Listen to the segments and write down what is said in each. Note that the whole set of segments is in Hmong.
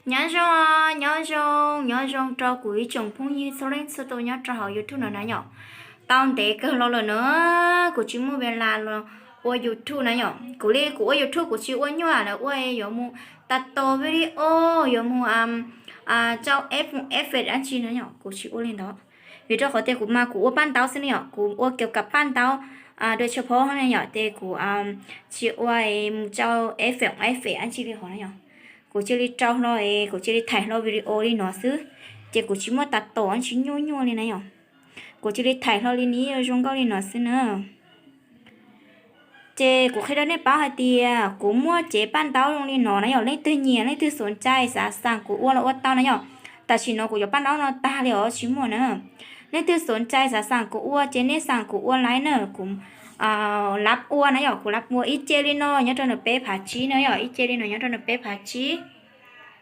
Nyob zoo, nyob zoo, nyob zoo rau kuv ib tsoom phooj ywg txhua leej txhua tus nyob rau hauv YouTube no na yom. Tau ntev kawg los lawm na, kuv tsis muaj ves las los ua YouTube na yom. Kuv li kuv ua YouTube kuv tsis ua nyuaj lawv ua yuav mus tas tos video, yuav mus tso effect dab tsi na yom, kuv tsis ua li ntawd. Vim rau qhov tias kuv mas kuv ua paj ntaub xwb ne yom, kuv ua kiav kam paj ntaub dua tsha phob na yom, ces kuv tsis ua mus tso effect effect dab tsi li hov na yom. Kuv cia li rau hlo, kuv cia li thaij hlo video li no xwb, ces kuv tsis muaj tas tos dab tsi nyuaj nyuaj li na yom. Kuv cia li thaij hlo li ni zoo nkauj li no xwb na. Ces kuv qhia rau nej paub hais tias kuv muaj cev paj ntaub zoo li no na yom, leej twg nyiam leej twg xav cai xav xav kuv ua los ua tau na yom. Tam sim no kuv cov paj ntaub no tag li os tsis muaj na. Leej twg xav cai xav xav kuv ua ces nej xav kuv ua laib na, kuv lab ua na yom, kuv lab ua ib ce li no nyob rau nws peb phav tsib na yom, ib ce li no nyob rau nws peb phav tsib,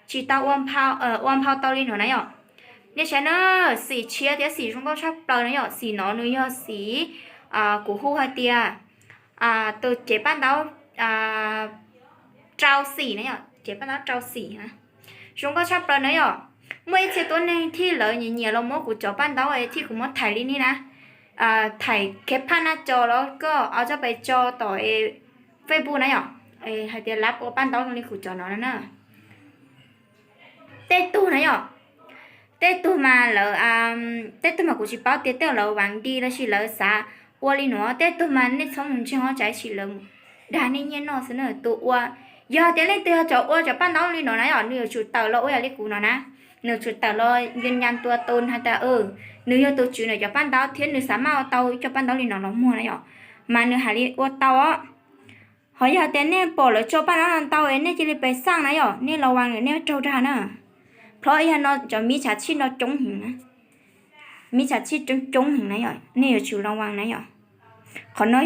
tsis tau ua nphau tau li no na yom. Nej saib na, xim tshiab thiab xim zoo nkauj tshaj plaws na yom, xim no nws yog xim kuv hu hais tias tus cev paj ntaub rau xim na yom, cev paj ntaub rau xim na, zoo nkauj tshaj plaws na yom. Muaj ib txhia tuab neeg thiab lawv nyiam nyiam los muab kuv cov paj ntaub thiab kuv muab thaij li ni na, thaij khiav phaj naj co los koj au tso pes tso tom Facebook na yom, hais tias lab ua paj ntaub zoo li kuv cov no na. Tej tug na yom, tej tug mas lawv, tej tug mas kuv tsis paub tias tej lawv vav di los sis lawv xav ua li no, tej tug mas nej txhob mus ntseeg os, tsam sim lawv mus dag nej nyiaj noj xwb na. Tus ua, yog tias leej twg yog cov ua cov paj ntaub li no na yom, nws yuav tsum tawm los ua yam li kuv no na, nws yuav tsum tawm los yws nyas tua tus hais tias nws yog tus tswv nws cov paj ntaub thiab nws xav maj ua tau ib co paj ntaub li no los muag na yom, mas nws hais li ua tau os. Ho yog tias nej pom lawv tso paj ntaub no ntau es nej cia li pes xaj na yom, nej los vas nej raug dag na. Plhov yog no cov miv tshav tshij no coob heev na, miv tshav tshij coob coob heev na yom, nej yuav tsum los vas na yom. Qhov no,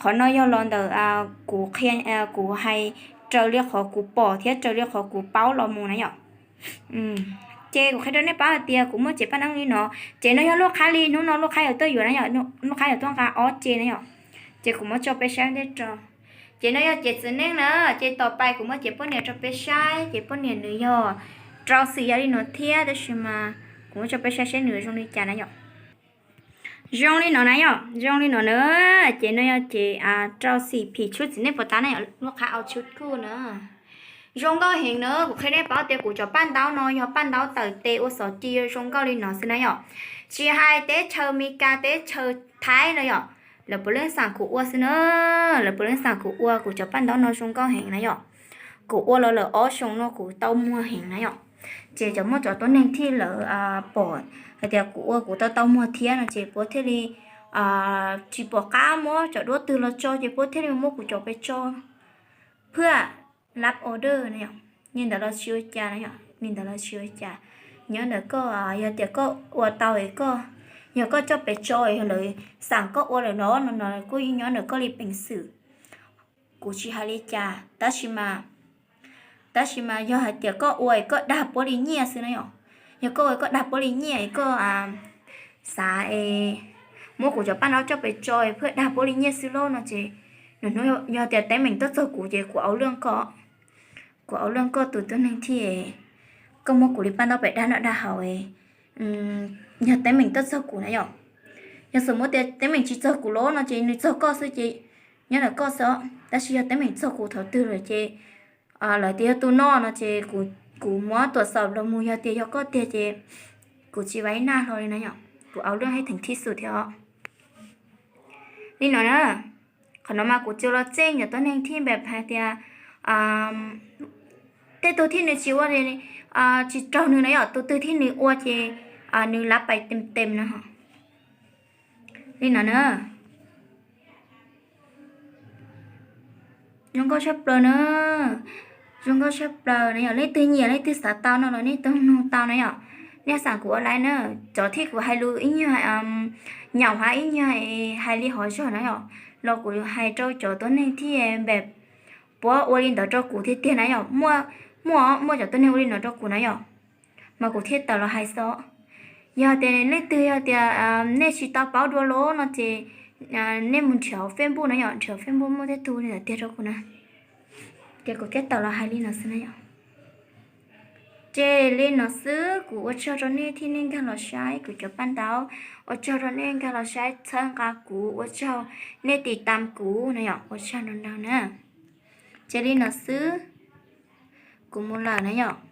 qhov no yog los ntawm kuv qhia, kuv hais raws li qhov kuv pom thiab raws li qhov kuv paub los mus na yom. Ces kuv qhia rau nej paub hais tias kuv muaj cev paj ntaub li no. Cev no yog lub qhab li, hnub no lub qhab yuav tuaj yuav na yom, lub qhab yuav tuaj nqa ob ce na yom. Ces kuv muab tso peb saib ntej tso. Cev no yog cev txiv neej na, ces tom pais kuv muab cev poj niam rau peb saib, cev poj niam nws yog rau xim yog li no thiab, tab sis mas kuv muab tso peb saib seb nws zoo li cas na yom. Zoo li no na yom, zoo li no na. Ces no yog ces rau xim phim tshuaj txiv neej puas tab na yom, lub qhab au tshuaj kuj na. Zoo nkauj heev na, kuv qhia nej paub tias kuv cov paj ntaub no yog paj ntaub tawm tes ua xov ci zoo nkauj li no xwb na yom. Tsis hais teb chaws Amelikas teb chaws Thaib no yom, lawv puav leej xav kuv ua xwb na, lawv puav leej xav kuv ua, kuv cov paj ntaub no zoo nkauj heev na yom. Kuv ua los lawm ob xyoos no kuv tau muag heev na yom. Ces cov muaj cov tuab neeg thiab lawv pom hais tias kuv ua kuv tau tau muag thiab no ces puab thiaj li tsis pom qab muab cov duab twg los tso ces puab thiaj li muab kuv cov pes tso phwj lab order na yom. Li ntawd los tsis ua cas na yom, li ntawd los tsis ua cas. Nyob ntawm koj, yog tias koj ua tau es koj, yog koj coj pes tso es lawv xav koj ua lawm no no no kuj yeej nyob ntawm koj li peev xwm. Kuv tsis hais li cas, tab sis mas, tab sis mas yog hais tias koj ua es koj dag puab li nyiaj xwb na yom. Yog koj ua koj dag puab li nyiaj es koj xav es muab kuv cov paj ntaub coj pes tso es phwj dag puab li nyiaj xwb lauj no ces nws hnub yog tias teeb meem tuaj txog kuv ces kuv au lwj koj, kuv au lwj koj tus tuab neeg thiab, koj muab kuv li paj ntaub pes dag noj dag haus, yog teeb meem tuaj txog kuv na yom. Yog xav muab tias teeb meem tsis txog kuv lauj no ces nws txog koj xwb ces nyob ntawm koj xwb, tab sis yog teeb meem txog kuv thaum twg lawm ces lawv tias yog tus no no ces kuv muab tuam xaum los mus yog tias yog koj tiag ces kuv tsis vais naj hlo li na yom, kuv au lwj heev theem thib xus thiab os. Li no na, qhov no mas kuv tsuas los txeej cov tuab neeg thiab npam hais tias tej tug thiab nws tsis ua, tsis raug nws na yom, tus twg thiab nws ua ces nws lab pais tem tem no. Li no na. Zoo nkauj tshaj plaws na, zoo nkauj tshaj plaws na yom, leej twg nyiam leej twg xav tau no los nej tau nug tau na yom. Nej xav kuv ua laib na, cov thiab kuv hais lus ib nyuag nyaum hab ib nyuag hais li hov zog na yom, los kuv hais rau cov tuab neeg thiab npam puab ua li ntawd rau kuv tiag tiag na yom, muaj, muaj cov tuab neeg ua li no rau kuv na yom, mas kuv thiaj tawm los hais xwb. Yog tias leej twg yog tias nej tsis tau paub dua los no ces nej mus nrhiav Facebook na yom, nrhiav Facebook muaj tej tug li ntawd tiag rau kuv na, ces kuv thiaj tawm los hais li no xwb na yom. Ces li no xwb, kuv ua tsaug rau nej thiab nej nkag los saib kuv cov paj ntaub, ua tsaug rau nej nkag los saib txhawb nqa kuv, ua tsaug nej tiv tam kuv no yom, ua tsaug ntau ntau na. Ces li no xwb, kuv mus lawm na yom.